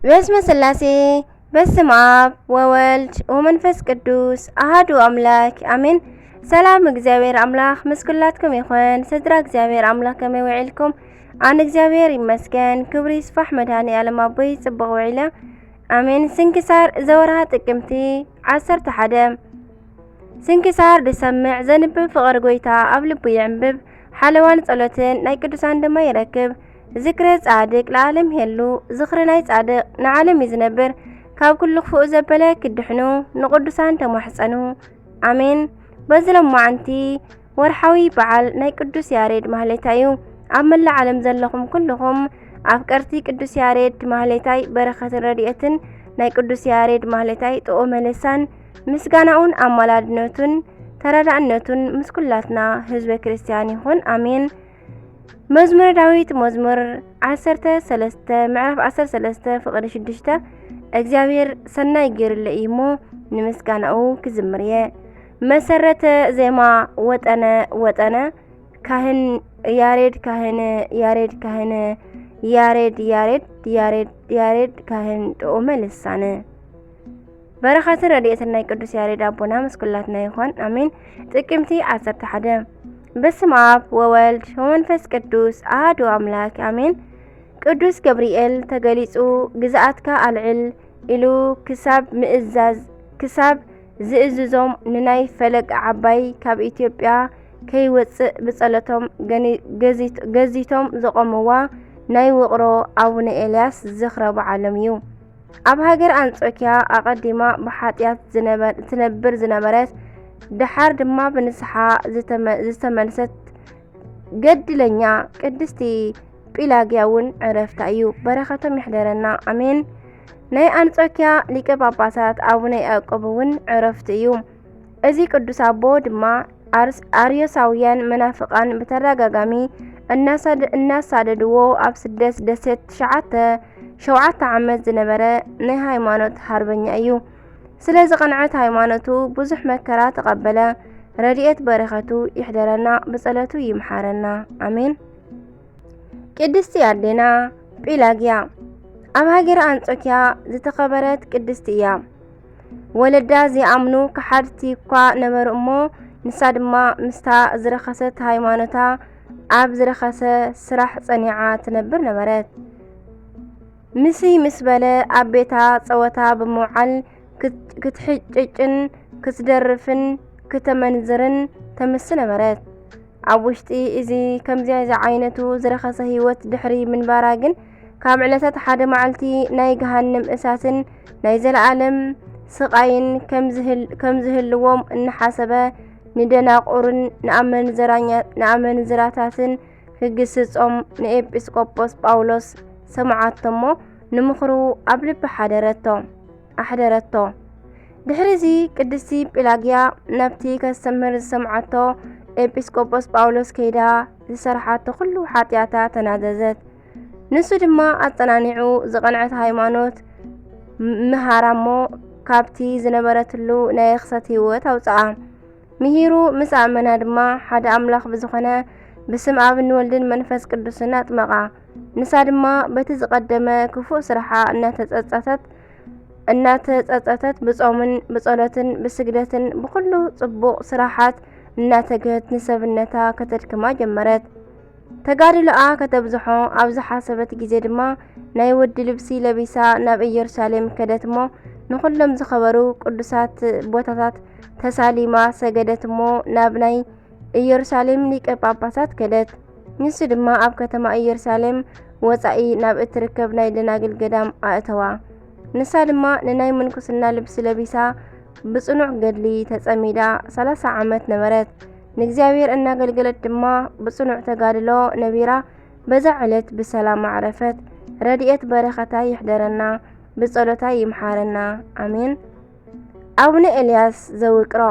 በስመ ስላሴ፣ በስም ኣብ ወወልድ ወመንፈስ ቅዱስ ኣሃዱ ኣምላክ ኣሜን። ሰላም እግዚኣብሔር ኣምላክ ምስ ኩላትኩም ይኹን። ስድራ እግዚኣብሔር ኣምላክ ከመይ ውዒልኩም? ኣነ እግዚኣብሔር ይመስገን፣ ክብሪ ይስፋሕ መድኃኔ ዓለም ኣቦይ፣ ጽቡቕ ውዒለ። ኣሜን። ስንክሳር ዘወርሃ ጥቅምቲ ዓሰርተ ሓደ። ስንክሳር ዝሰምዕ ዘንብብ ፍቕሪ ጐይታ ኣብ ልቡ የዕንብብ፣ ሓለዋን ጸሎትን ናይ ቅዱሳን ድማ ይረክብ። ዝክረ ጻድቅ ለዓለም ሄሉ፣ ዝኽሪ ናይ ጻድቅ ንዓለም እዩ ዝነብር። ካብ ኩሉ ክፉእ ዘበለ ክድሕኑ ንቅዱሳን ተማሕጸኑ። ኣሜን። በዚ ሎማዓንቲ ወርሓዊ በዓል ናይ ቅዱስ ያሬድ ማህሌታይ እዩ። ኣብ መላእ ዓለም ዘለኹም ኩልኹም ኣፍቀርቲ ቅዱስ ያሬድ ማህሌታይ በረኸትን ረድኤትን ናይ ቅዱስ ያሬድ ማህሌታይ ጥዑመ ልሳን ምስጋናኡን ኣማላድነቱን ተረዳእነቱን ምስ ኩላትና ህዝበ ክርስቲያን ይኹን። ኣሜን። መዝሙረ ዳዊት መዝሙር ዓሰርተ ሰለስተ ምዕራፍ ዓሰርተ ሰለስተ ፍቕዲ ሽዱሽተ። እግዚኣብሔር ሰናይ ገይሩለይ እሞ ንምስጋናኡ ክዝምር እየ። መሰረተ ዜማ ወጠነ ወጠነ ካህን ያሬድ ካህን ያሬድ ካህን ያሬድ ያሬድ ያሬድ ያሬድ ካህን ጥዑመ ልሳነ። በረኸትን ረድኤትን ናይ ቅዱስ ያሬድ ኣቦና ምስ ኩላትና ይኾን። ኣሜን። ጥቅምቲ ዓሰርተ ሓደ። በስመ ኣብ ወወልድ ወመንፈስ ቅዱስ ኣሃዱ ኣምላክ ኣሜን። ቅዱስ ገብርኤል ተገሊጹ ግዝኣትካ ኣልዕል ኢሉ ክሳብ ምእዛዝ፣ ክሳብ ዝእዝዞም ንናይ ፈለግ ዓባይ ካብ ኢትዮጵያ ከይወጽእ ብጸሎቶም ገኒ-፣ ገዚት-፣ ገዚቶም ዘቖምዋ ናይ ውቕሮ ኣቡነ ኤልያስ ዝኽረ በዓሎም እዩ። ኣብ ሃገር ኣንጾኪያ ኣቐዲማ ብሓጢኣት ዝነበር-፣ ትነብር ዝነበረት፣ ደሓር ድማ ብንስሓ ዝተመ-፣ ዝተመልሰት ገድለኛ ቅድስቲ ጲላግያ እውን ዕረፍታ እዩ። በረኸቶም ይሕደረና። ኣሜን። ናይ ኣንጾኪያ ሊቀ ጳጳሳት ኣቡነ ያዕቆብ እውን ዕረፍቱ እዩ። እዚ ቅዱስ ኣቦ ድማ ኣርስ-፣ ኣርዮሳውያን መናፍቃን ብተደጋጋሚ እናሳደ-፣ እናሳደድዎ ኣብ ስደት ደሴት ትሽዓተ፣ ሸውዓተ ዓመት ዝነበረ ናይ ሃይማኖት ሃርበኛ እዩ። ስለ ዝቐንዐት ሃይማኖቱ ብዙሕ መከራ ተቐበለ። ረድኤት በረኸቱ ይሕደረና፣ ብጸሎቱ ይምሓረና። ኣሜን። ቅድስቲ ኣዴና ጲላግያ ኣብ ሃገረ ኣንጾኪያ ዝተኸበረት ቅድስቲ እያ። ወለዳ ዘይኣምኑ ከሓድቲ እኳ ነበሩ እሞ፣ ንሳ ድማ ምስታ ዝረኸሰት ሃይማኖታ ኣብ ዝረኸሰ ስራሕ ጸኒዓ ትነብር ነበረት። ምስይ ምስ በለ ኣብ ቤታ ጸወታ ብምውዓል ክት-፣ ክትሕጭጭን ክትደርፍን ክተመንዝርን ተምስ ነበረት። ኣብ ውሽጢ እዚ ከምዚያ ዝዓይነቱ ዝረኸሰ ህይወት ድሕሪ ምንባራ ግን፣ ካብ ዕለታት ሓደ መዓልቲ ናይ ገሃነም እሳትን ናይ ዘለኣለም ስቓይን ከም ዝህል-፣ ከም ዝህልዎም እናሓሰበ፣ ንደናቁርን ንኣመንዘራኛ-፣ ንኣመንዝራታትን ክግስጾም ንኤጲስቆጶስ ጳውሎስ ሰምዓቶ እሞ፣ ንምኽሩ ኣብ ልቢ ሓደረቶ፣ ኣሕደረቶ። ድሕሪ እዚ ቅድስቲ ጲላግያ ናብቲ ከስተምህር ዝሰምዓቶ ኤጲስቆጶስ ጳውሎስ ከይዳ ዝሰርሓቶ ኩሉ ሓጢኣታ ተናዘዘት። ንሱ ድማ ኣጸናኒዑ ዝቐንዐት ሃይማኖት ም-፣ ምሃራ እሞ ካብቲ ዝነበረትሉ ናይ ርኽሰት ህይወት ኣውጽኣ። ምሂሩ ምስ ኣመና ድማ ሓደ ኣምላኽ ብዝኾነ ብስም ኣብን ወልድን መንፈስ ቅዱስን ኣጥመቓ። ንሳ ድማ በቲ ዝቐደመ ክፉእ ስርሓ እናተጸጸተት፣ እናተጸጸተት ብጾምን ብጸሎትን ብስግደትን ብኹሉ ጽቡቕ ስራሓት እናተግህት ንሰብነታ ከተድክማ ጀመረት። ተጋድሎኣ ከተብዝሖ ኣብ ዝሓሰበት ግዜ ድማ ናይ ወዲ ልብሲ ለቢሳ ናብ ኢየሩሳሌም ከደት እሞ ንኹሎም ዝኸበሩ ቅዱሳት ቦታታት ተሳሊማ ሰገደት እሞ ናብ ናይ ኢየሩሳሌም ሊቀ ጳጳሳት ከደት። ንሱ ድማ ኣብ ከተማ ኢየሩሳሌም ወጻኢ ናብ እትርከብ ናይ ደናግል ገዳም ኣእተዋ። ንሳ ድማ ንናይ ምንኩስና ልብሲ ለቢሳ ብጽኑዕ ገድሊ ተጸሚዳ ሰላሳ ዓመት ነበረት። ንእግዚኣብሔር እናገልገለት ድማ ብጽኑዕ ተጋድሎ ነቢራ በዛ ዕለት ብሰላም ኣዕረፈት። ረድኤት በረኸታ ይሕደረና፣ ብጸሎታ ይምሓረና። ኣሜን። ኣቡነ ኤልያስ ዘውቅሮ።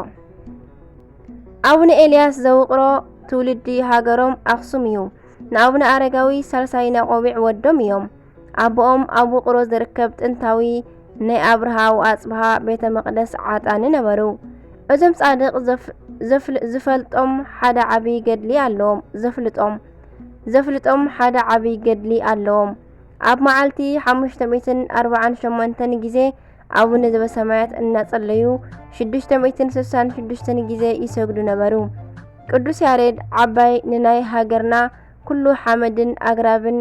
ኣቡነ ኤልያስ ዘውቅሮ ትውልዲ ሃገሮም ኣኽሱም እዩ። ንኣቡነ ኣረጋዊ ሳልሳይ ናይ ቆቢዕ ወዶም እዮም። ኣቦኦም ኣብ ውቅሮ ዝርከብ ጥንታዊ ናይ ኣብርሃ ወኣጽብሃ ቤተ መቕደስ ዓጣኒ ነበሩ። እዞም ጻድቕ ዘፍ-፣ ዘፍል-፣ ዝፈልጦም ሓደ ዓቢ ገድሊ ኣለዎም። ዘፍልጦም፣ ዘፍልጦም ሓደ ዓቢ ገድሊ ኣለዎም። ኣብ መዓልቲ ሓሙሽተ ሚእትን ኣርባዓን ሸሞንተን ግዜ ኣቡነ ዘበሰማያት እናጸለዩ ሽዱሽተ ሚእትን ስሳን ሽዱሽተን ግዜ ይሰግዱ ነበሩ። ቅዱስ ያሬድ ዓባይ ንናይ ሃገርና ኩሉ ሓመድን ኣግራብን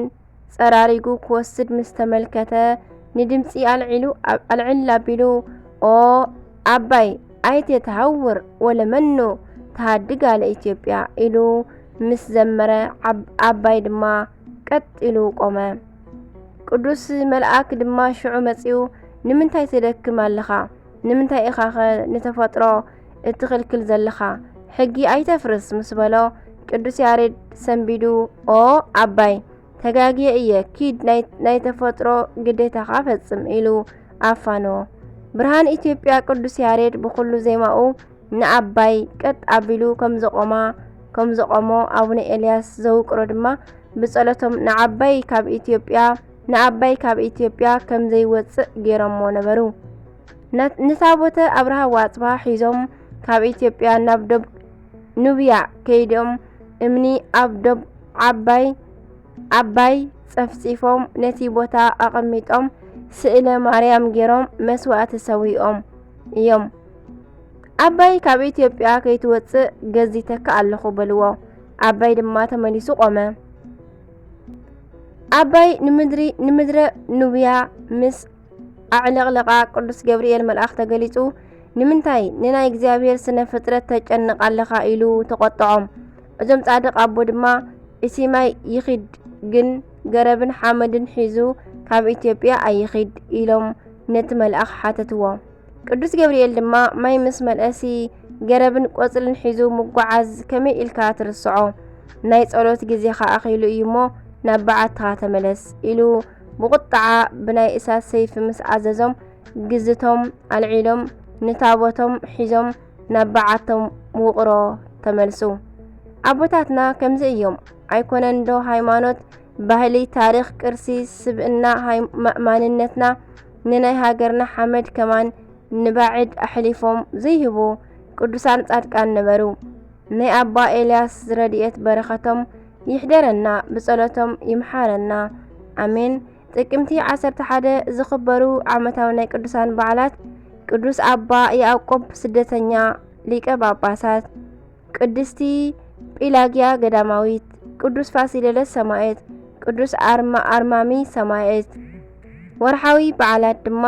ጸራሪጉ ክወስድ ምስ ተመልከተ፣ ንድምጺ ኣልዒሉ፣ ኣልዕል ኣቢሉ፣ "ኦ ኣባይ፣ ኣይቴ ተሃውር ወለመኑ ተሃድግ ኣለ ኢትዮጵያ" ኢሉ ምስ ዘመረ፣ ዓብ-፣ ኣባይ ድማ ቀጥ ኢሉ ቆመ። ቅዱስ መልኣክ ድማ ሽዑ መጺኡ፣ "ንምንታይ ትደክም ኣለኻ? ንምንታይ ኢኻኸ ንተፈጥሮ እትኽልክል ዘለኻ? ሕጊ ኣይተፍርስ" ምስ በሎ፣ ቅዱስ ያሬድ ሰንቢዱ፣ "ኦ ኣባይ፣ ተጋግየ እየ፣ ኪድ ናይ፣ ናይ ተፈጥሮ ግዴታኻ ፈጽም" ኢሉ ኣፋነዎ። ብርሃን ኢትዮጵያ ቅዱስ ያሬድ ብኹሉ ዜማኡ ንኣባይ ቀጥ ኣቢሉ ከም ዘቆማ፣ ከም ዘቆሞ፣ ኣቡነ ኤልያስ ዘውቅሮ ድማ ብጸሎቶም ንዓባይ ካብ ኢትዮጵያ፣ ንኣባይ ካብ ኢትዮጵያ ከም ዘይወጽእ ገይሮሞ ነበሩ። ነት-፣ ንታቦተ ኣብርሃ ዋጽባ ሒዞም ካብ ኢትዮጵያ ናብ ዶብ ኑብያ ከይዶም እምኒ ኣብ ዶብ ዓባይ፣ ኣባይ ጸፍጺፎም ነቲ ቦታ ኣቐሚጦም ስእለ ማርያም ገይሮም መስዋእቲ ሰዊኦም እዮም። ኣባይ ካብ ኢትዮጵያ ከይትወጽእ ገዚተካ ኣለኹ በልዎ። ኣባይ ድማ ተመሊሱ ቆመ። ኣባይ ንምድሪ፣ ንምድረ ኑብያ ምስ ኣዕለቕለቓ ቅዱስ ገብርኤል መልኣኽ ተገሊጹ፣ "ንምንታይ ንናይ እግዚኣብሔር ስነ ፍጥረት ተጨንቕ ኣለኻ?" ኢሉ ተቖጥዖም። እዞም ጻድቕ ኣቦ ድማ፣ "እቲ ማይ ይኺድ፣ ግን ገረብን ሓመድን ሒዙ ካብ ኢትዮጵያ ኣይኺድ" ኢሎም ነቲ መልኣኽ ሓተትዎ። ቅዱስ ገብርኤል ድማ፣ "ማይ ምስ መልአሲ ገረብን ቆጽልን ሒዙ ምጓዓዝ ከመይ ኢልካ ትርስዖ? ናይ ጸሎት ግዜኻ ኣኺሉ እዩ እሞ ናብ በዓትኻ ተመለስ" ኢሉ ብቑጥዓ ብናይ እሳት ሰይፊ ምስ ኣዘዞም፣ ግዝቶም ኣልዒሎም ንታቦቶም ሒዞም ናብ በዓቶም ውቕሮ ተመልሱ። ኣቦታትና ከምዚ እዮም። ኣይኮነን ዶ ሃይማኖት፣ ባህሊ፣ ታሪኽ፣ ቅርሲ፣ ስብእና፣ ሃይ-፣ ማ-፣ ማንነትና ንናይ ሃገርና ሓመድ ከማን ንባዕድ ኣሕሊፎም ዘይህቡ ቅዱሳን ጻድቃን ነበሩ። ናይ ኣባ ኤልያስ ረድኤት በረኸቶም ይሕደረና፣ ብጸሎቶም ይምሓረና። ኣሜን። ጥቅምቲ ዓሰርተ ሓደ ዝኽበሩ ዓመታዊ ናይ ቅዱሳን በዓላት፣ ቅዱስ ኣባ ያዕቆብ ስደተኛ ሊቀ ጳጳሳት፣ ቅድስቲ ጲላግያ ገዳማዊት፣ ቅዱስ ፋሲለደስ ሰማዕት፣ ቅዱስ ኣርማ-፣ ኣርማሚ ሰማዕት። ወርሓዊ በዓላት ድማ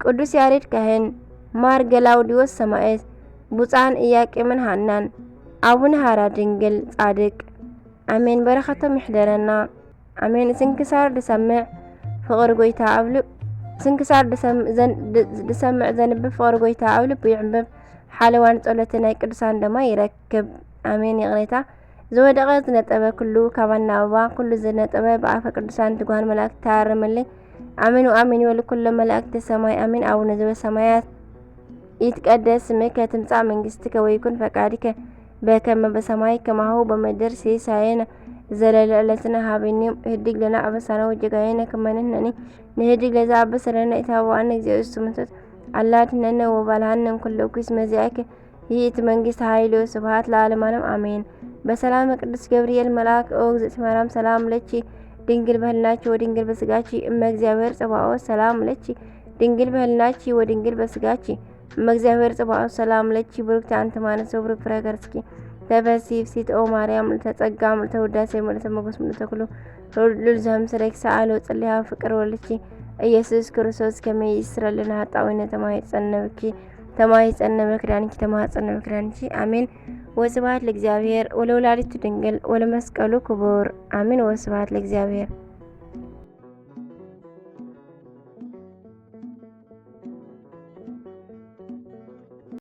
ቅዱስ ያሬድ ካህን፣ ማር ገላውዲዮስ ሰማዕት፣ ብፁዓን ኢያቄምን ሃናን፣ ኣቡነ ሃራ ድንግል ጻድቅ። ኣሜን። በረኸቶም ይሕደረና። ኣሜን። ስንክሳር ድሰምዕ ፍቕሪ ጎይታ ኣብ ልብ-፣ ስንክሳር ድሰም-፣ ዘን-፣ ድ-፣ ድሰምዕ ዘንብብ ፍቕሪ ጎይታ ኣብ ልቡ ይዕንብብ። ሓለዋን ጸሎትን ናይ ቅዱሳን ደማ ይረክብ። ኣሜን። ይቕሬታ ዝወደቐ ዝነጠበ ኩሉ ካባና ኣበባ፣ ኩሉ ዝነጠበ ብኣፈ ቅዱሳን ትጓን መላእክት ተኣረመለይ። ኣሜን ወኣሜን ወለኩሎም መላእክተ ሰማይ ኣሜን። ኣቡነ ዘበሰማያት ይትቀደስ ስምከ ትምጻእ መንግስትከ ወይኩን ፈቃድከ በከመ በሰማይ ከማሁ በምድር። ሲሳየነ ዘለለ ዕለትነ ሀበኒ ህድግ ለነ አበሳነ ወጌጋየነ ከመ ንሕነኒ ንህድግ ለዘአበሰ ለነ ኢታብአነ እግዚኦ ውስተ መንሱት አላ አድኅነነ ወባልሐነ እምኩሉ እኩይ። እስመ ዚአከ ይእቲ መንግስት ኃይል ወስብሐት ለዓለመ ዓለም አሜን። በሰላመ ቅዱስ ገብርኤል መልአክ ኦ እግዝእቲ ማርያም ሰላም ለኪ ድንግል በህልናኪ ወድንግል በስጋኪ እመ እግዚአብሔር ጸባኦት ሰላም ለኪ ድንግል በህልናኪ ወድንግል በስጋኪ እመ እግዚአብሔር ጸባኦት ሰላም ለኪ ብሩክቲ አንቲ እም አንስት ወብሩክ ፍሬ ከርስኪ ተፈሲ ፍሲት ኦ ማርያም ምልዕተ ጸጋ ምልዕተ ውዳሴ ምልዕተ ሞገስ ምልዕተ ኩሉ ሉል ዘምስለኪ ሰአል ወጽልያ ፍቅር ወልኪ ኢየሱስ ክርስቶስ ከመይ ይስረልና ኃጣውኢነ ተማይጸነብኪ ተማይጸነ መክዳንኪ ተማጸነ መክዳንኪ አሜን። ወስብሐት ለእግዚአብሔር ወለወላዲቱ ድንግል ወለመስቀሉ ክቡር አሜን። ወስብሐት ለእግዚአብሔር።